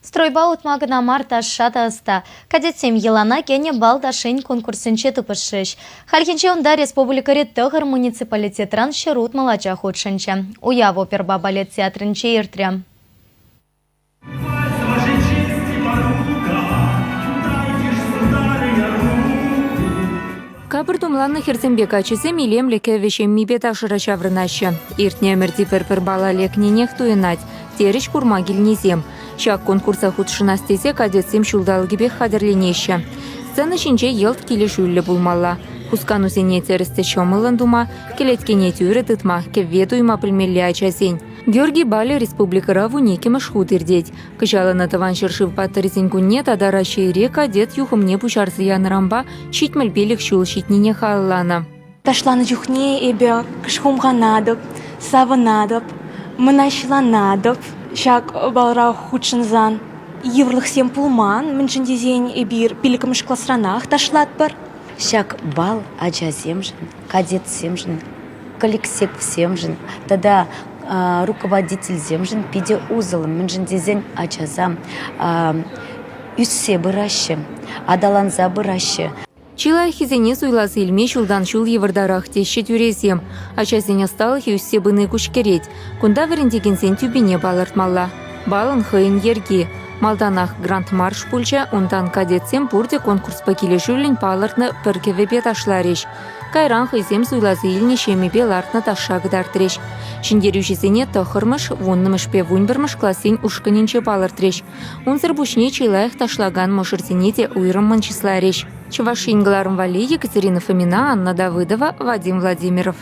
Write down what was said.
Стройпа утма кӑна мар ташша та ӑста. Кадетсем йӑлана кӗнӗ бал ташшин конкурсӗнче тупӑшрӗҫ. Хальхинче унта республикӑри тӑхӑр муниципалитетран 160 ача хутшӑнчӗ. Уяв оперӑпа балет театрӗнче иртрӗ. Капӑр тумланнӑ хӗрсемпе каччӑсем илемлӗ кӗвӗ ҫеммипе ташӑра ҫаврӑнаҫҫӗ. Иртнӗ ӗмӗрти пӗр-пӗр бала лекнинех туйӑнать, терӗҫ курма килнисем. Ҫак конкурса хутшӑнас тесе кадетсем ҫулталӑкӗпех хатӗрленеҫҫӗ. Сцена ҫинче йӑлт килӗшӳллӗ пулмалла. Хусканусене тӗрӗс те ҫӑмӑллӑн тума, кӗлеткене тӳрӗ тытма, кӗвве туйма пӗлмелле ачасен. Георгий балӗ республикӑра вуниккӗмӗш хут иртет. Кӑҫал ӑна Тӑван ҫӗршыв паттӑрӗсен кунне тата Раҫҫейре кадет юхӑмне пуҫарса янӑранпа 75 ҫул ҫитнине халалланӑ. Ташланӑ чухне эпӗ хумханатӑп, савӑнатӑп, мӑнаҫланатӑп. Ҫак балра хутшӑнсан йывӑрлӑхсем пулман, мӗншӗн тесен эпир пиллӗкмӗш класранах ташлатпӑр. Ҫак бал ачасемшӗн, кадетсемшӗн, коллективсемшӗн тата руководительсемшӗн питӗ усӑллӑ. Мӗншӗн тесен ачасем ӳссе пыраҫҫӗ, аталанса пыраҫҫӗ. Чи лайӑххисене суйласа илме ҫултан-ҫул йывӑртарах теҫҫӗ тӳресем. Ачасен ӑсталӑхӗ ӳссе пыни куҫкӗрет. Кунта вӗрентекенсен тӳпине палӑртмалла. Балӑн хӑйӗн йӗрки. Малтанах гранд-марш пулчӗ, унтан кадетсем пурте конкурспа килӗшӳллӗн палӑртнӑ пӗр кӗвӗпе ташларӗҫ. Кайран хӑйсем суйласа илнӗ ҫемӗпе лартнӑ ташша кӑтартрӗҫ. Ҫӗнтерӳҫӗсене тӑххӑрмӗш, вуннӑмӗшпе вунпӗрмӗш классен ушкӑнӗнче палӑртрӗҫ. Унсӑр пуҫне чи лайӑх ташлакан мӑшӑрсене те уйрӑммӑн чысларӗҫ. Чӑваш Ен кӑларӑм валли Екатерина Фомина, Анна Давыдова, Вадим Владимиров.